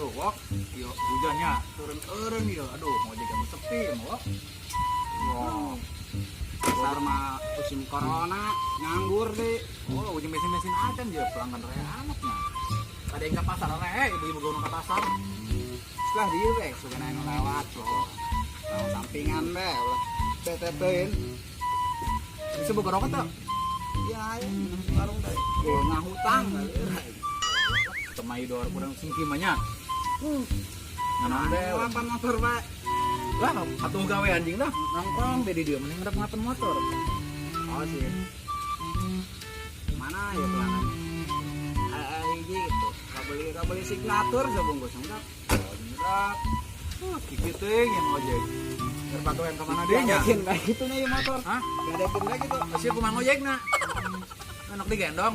Aduh, wok, yo hujannya turun eureun yo. Aduh, mau jaga sepi ya, wok. Wah, Pasar mah musim corona nganggur deh. Oh, ujung bensin-bensin acan je pelanggan raya amatnya. Ada yang ke pasar raya, ibu-ibu gue ke pasar. Setelah dia be, suka anu lewat oh. Nah, sampingan be, ulah BTP-in. Bisa buka rokok tuh. Ya, ya, minum sekarung deh. Oh, ngahutang kali. Temai dor kurang singki mah. Ngan be. Apa motor, Pak? Lah, atuh gawe anjing dah. Nongkrong be di dieu mending ngadep ngapen motor. Oh sih. Mana ya pelanggan? Hiji gitu. Gak beli signatur sebungkus enggak. Oh, enggak. Kiki teh yang ojek. Terpantau yang kemana dia nya? Gadekin kayak gitu nih motor. Hah? Gadekin kayak gitu. Masih aku mang ojek na. Enak digendong.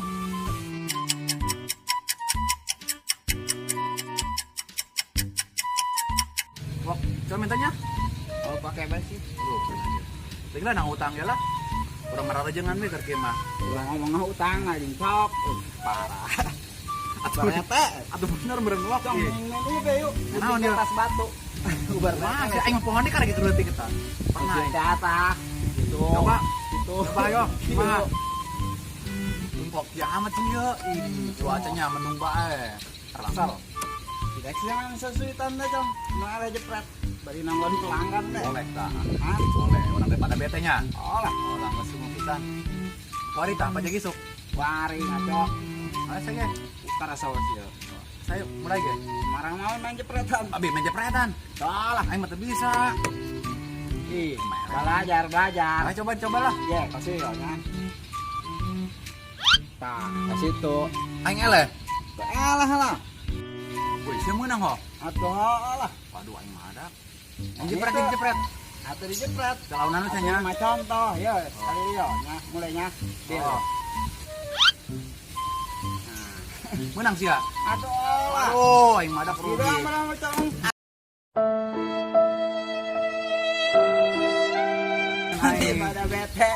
Wok, coba mintanya. Oh, pakai bensin. Aduh, tinggal nang utang ya lah. Kurang marah jangan we keur mah. Urang ngomong utang anjing sok. Parah. Atuh Barete. atuh bener meureun wok. Cong, ini be yuk. Naon dia? Tas batu. Ubar Wah, si aing mah pohon karena gitu leutik kita. Pernah. Di atas. Gitu. Coba, Gitu. coba ayo. Mah. Tumpok ya amat sih ya. Ih, cuacanya mendung bae. Terlangsal. Tidak jangan sesuitan deh, Cong. Nu ada jepret. Bari nanggon pelanggan deh. Boleh tah. Hah? Boleh, orang daripada bete nya. Oh lah. Oh, lah semua pisan. Wari tah apa jadi sok? Wari ngaco. Ayo saya. Ukar saus ya. Saya mulai ge. Marang mau main jepretan. Abi main jepretan. Lah. Aing mah teu bisa. Ih, belajar belajar. Ayo coba cobalah. Ya, kasih ya kan. Tah, kasih tuh. Aing eleh. Elah lah. Wih, sia meunang ho. Atuh lah. Waduh aing mah ada. Jepret jepret. Atuh dijepret. Calaunan nya. Mah contoh, ya sekali yo nya mulainya. Deal. Oh. Nah. Menang sih ya? Atuh lah. Oh, aing mah ada rugi. Udah menang macam. Nanti pada bete.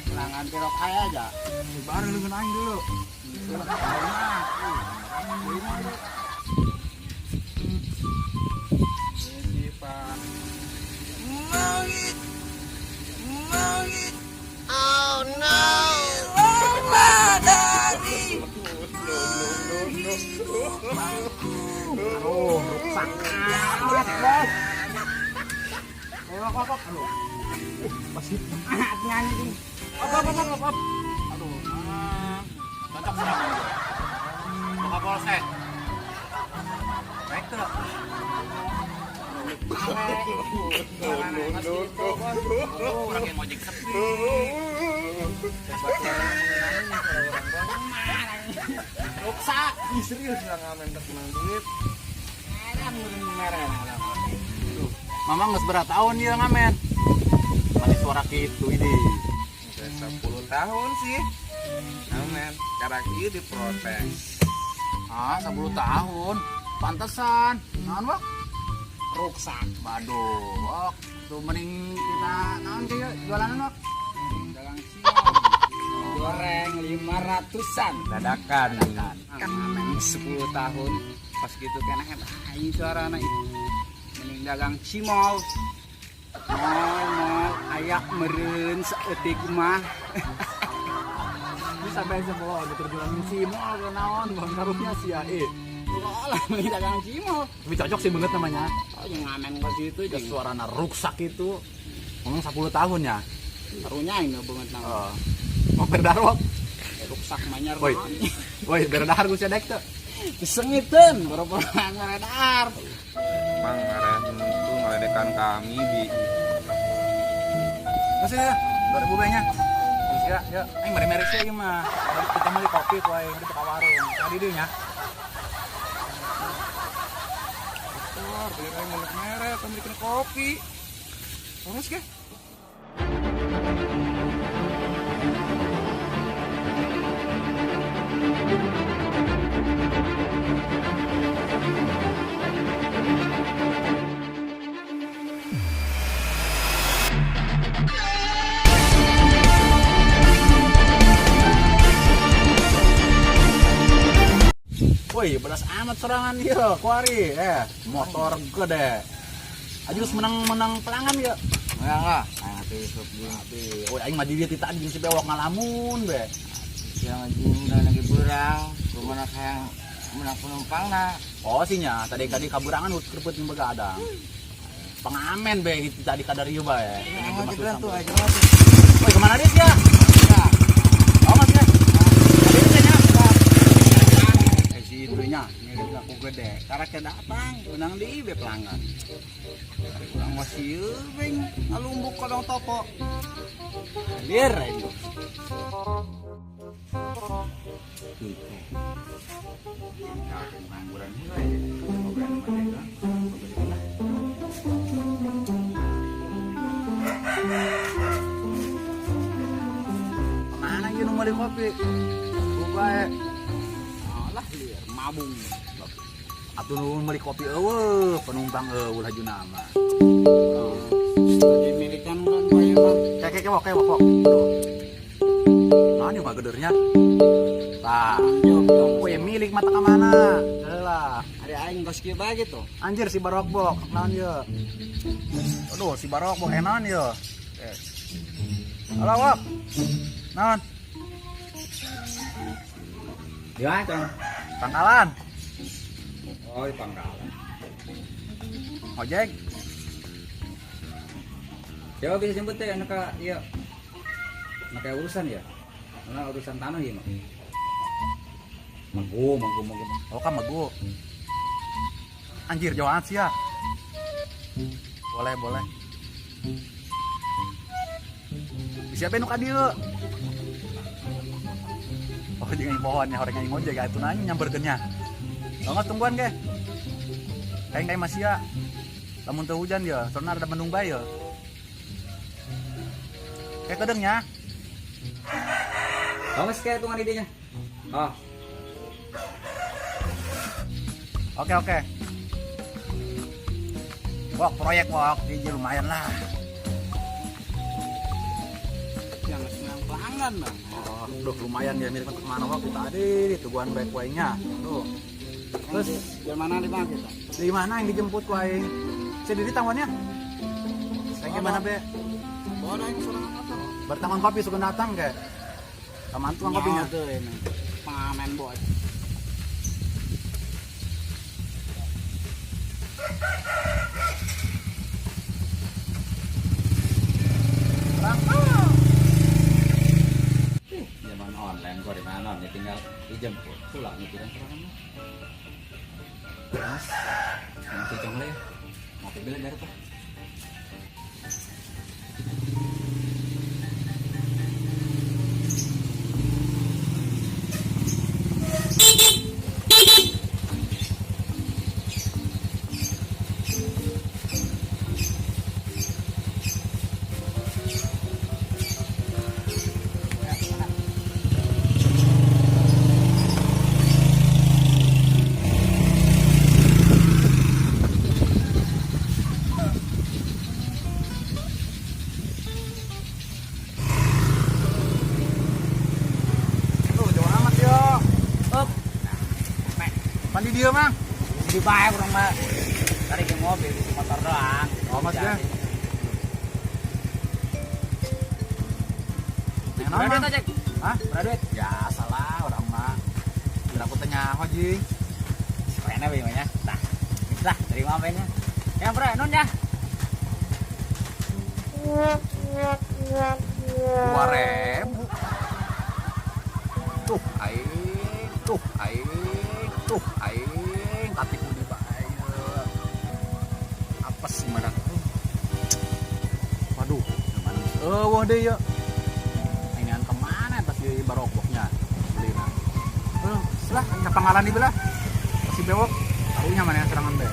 Pelanggan tirok aja. Baru dengan aing dulu. Ini Pak. Mangit. Oh no. Lama dari Oh, rusak amat, Bos. Ayo, apa, apa, aduh. Masih nyanyi. Apa, apa, apa, apa. Aduh, cocok sih namanya. Buka polsek. Baik tuh. Oh, orang yang ngojek sepi. Rusak. Ih, serius lah ngamen terkenal duit. Mama nggak seberapa tahun dia ngamen. Masih suara gitu ini. Udah 10 tahun sih. Ngamen, karena ieu diprotes. Ah, 10 tahun. Pantesan. Naon, Wak? Rusak. Waduh, Wak. Tuh mending kita naon kayak jualan, Wak. Dagang siang. Goreng 500-an. Dadakan. Kan ngamen 10 tahun. Pas gitu kena aing suarana itu. Mending dagang cimol. Mol ayak meureun saeutik mah. Bisa sampai sekolah gitu jualan cimol ke naon, bang karunya sih ya. Lah mending dagang cimol. Lebih cocok sih banget namanya. Oh, yang ngamen ke situ Ya, jeung suarana ruksak itu. Ngomong 10 tahun ya. karunya aing banget nama. Oh. Mau berdar, Wak. Ruksak manyar. Woi. Woi, berdar gue sedek tuh. Disengiteun boro-boro ngaredar. Mang kemarin tuh ngeledekan kami di Masih ya, 2000 banyak. Terus ya, ya, aing mari-mari sih ieu mah. Kita beli kopi ku aing di warung. Tadi dieu nya. Motor, beli aing merek merek, bikin kopi. Terus ke? Woi, belas amat serangan dia, kuari. Motor gede. Ajus menang-menang pelanggan ya. Enggak lah. Aing atuh sok jeung Tapi, woi aing mah di dieu ti tadi jeung si bewok ngalamun be. Yang anjing udah lagi berang, rumah hayang menang penumpangna. Oh sinya, tadi tadi kaburangan keruput jeung begadang. Pengamen be gitu tadi kadar ieu bae. Tuh, aja. Woi, kemana dia ya? Oh, Mas ya. Tadi itu nya. Si itunya ngirim aku gede. Karakter datang, unang di be pelanggan. Urang masih beng ngalumbuk ka dong toko. Hadir aing. Gitu. Ya, pengangguran heula ya. Obrolan sama dia, obrolan lah. Kemana ieu nu meuli kopi? Ku bae. Alah lieur mabung. Atuh nu meuli kopi eueuh, penumpang eueuh laju nama. Tadi milikan urang bae mah. Kayak kayak kewok kewok. Nah, ini mah gedernya. Tah, woi milik mata ka mana? Heula. Ari aing geus kieu bae gitu. Anjir si barokbok, naon ye? Aduh, si barokbok enaon ye? Halo, Wok. Naon? Di mana, Cong? Pangkalan. Oh, di pangkalan. Ojek. Siapa bisa jemput teh anak ka ieu? Anak ka urusan ya? Anak urusan tanah ieu mah. Magu, magu, magu. Oh, kan magu. Anjir, jauh amat sih ya. Boleh, boleh. Siapa nu ka dieu? Oh, jeung aing pohon nya horeng aing ngojek atuh nanya nyamperkeun nya. Tongos tungguan ge. Kayak kayak masih ya. Lamun teu hujan ya, soalnya ada mendung bae ya. Kayak kedeng nya. Tongos kayak tungguan idenya. Oh. Oke, oke. Wok proyek wok, ini lumayan lah. Yang senang pelanggan bang. Oh, duh, lumayan ya milik kemana wok tadi tungguan baik kuenya. Tuh. Terus di mana di bang kita? Di mana yang dijemput ku aing? Sendiri tawannya? Saya gimana be? Bawa yang seorang motor. Bertangan kopi suka datang ke? Sama tukang kopinya. Tuh ini. Pengamen bos. Zaman online kok di mana ya tinggal dijemput pulang mikiran serangan mah. Mas, masih congle ya? Ngopi beli dari apa? Tuh, jauh amat yo. Up. Pandi dia, Mang. Di bae urang mah. Tarik ke mobil, di motor doang. Oh, Mas ya. Berapa duit aja? Hah? Berapa duit? Ya, salah orang mah. Kira aku tanya jing. Keren apa gimana? Tah. Lah, terima apanya? Ya, bro, nun ya. 2.000. Tuh, aing, tuh, aing, tuh, aing, tapi kudu bae. Apa sih mana? Waduh, gimana? Wah deh ya. Pengen kemana tas di barokboknya? Beli nah. Lah, ke pangkalan di belah. Masih bewok. Tahunya mana yang serangan be.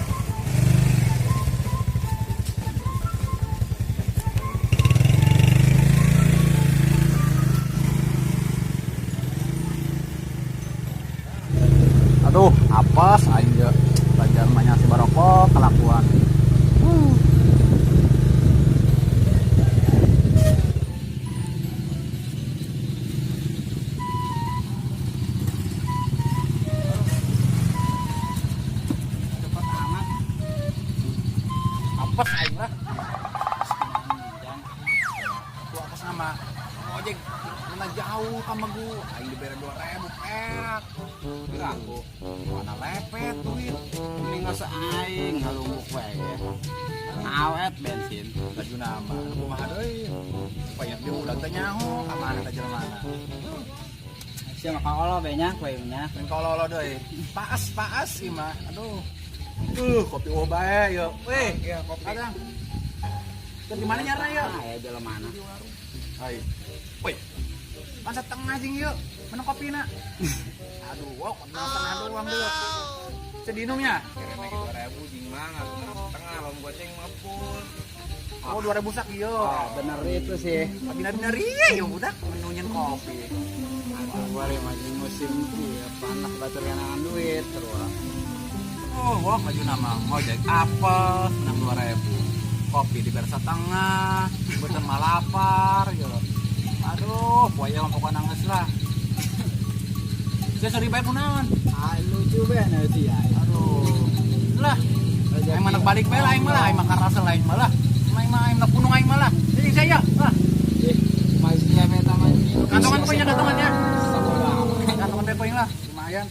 Aduh, apes aing ge. Banjar mah si barokok kelakuan. Apes aing lah. Jang. Tuh atas nama ojek mana jauh ka Megu, aing dibere 2000 perak. Piraku mana lepet duit. Mending ngasa aing ngalumbuk wae ya. Awet bensin. Laju nama anu kumaha deui? Supaya dia udah teh nyaho ka mana teh jelema. Sia mah kaolo be nya kowe nya. Main kololo deui. Paas paas ieu mah. Aduh. Kopi eueuh bae yeuh. Weh, Iya, kopi. Kadang. Teu di mana nyarna yeuh? Ah, ya jelema mana. Hai. Woi. Pan setengah jing yeuh. Mana kopina? Aduh, wow, kopi setengah doang deui. Teu diinumnya? Kira lagi 2000 jing mah menang setengah, lamun goceng mah full. Oh, 2000 sak ieu. Oh, bener itu sih. Tapi bener iya ya budak menunyin kopi. Aduh, bari masih musim ieu panas batur kenangan duit terus. Oh, wah maju nama ngojek apes menang 2000. Kopi dibayar setengah, beuteung malapar gitu. Aduh, buaya mah pokokna geus lah. Saya sorry bae kunaon? Ah, lucu be na sih ya. Aduh. Lah, aing mah balik bae lah aing mah lah, aing mah karasa lah aing mah lah. Aing mah aing mah punung aing mah lah. Jadi saya lah. Eh, masih meta masih. Kantongan pokoknya kantongannya. Sekolah. Kantongan teh poing lah, lumayan.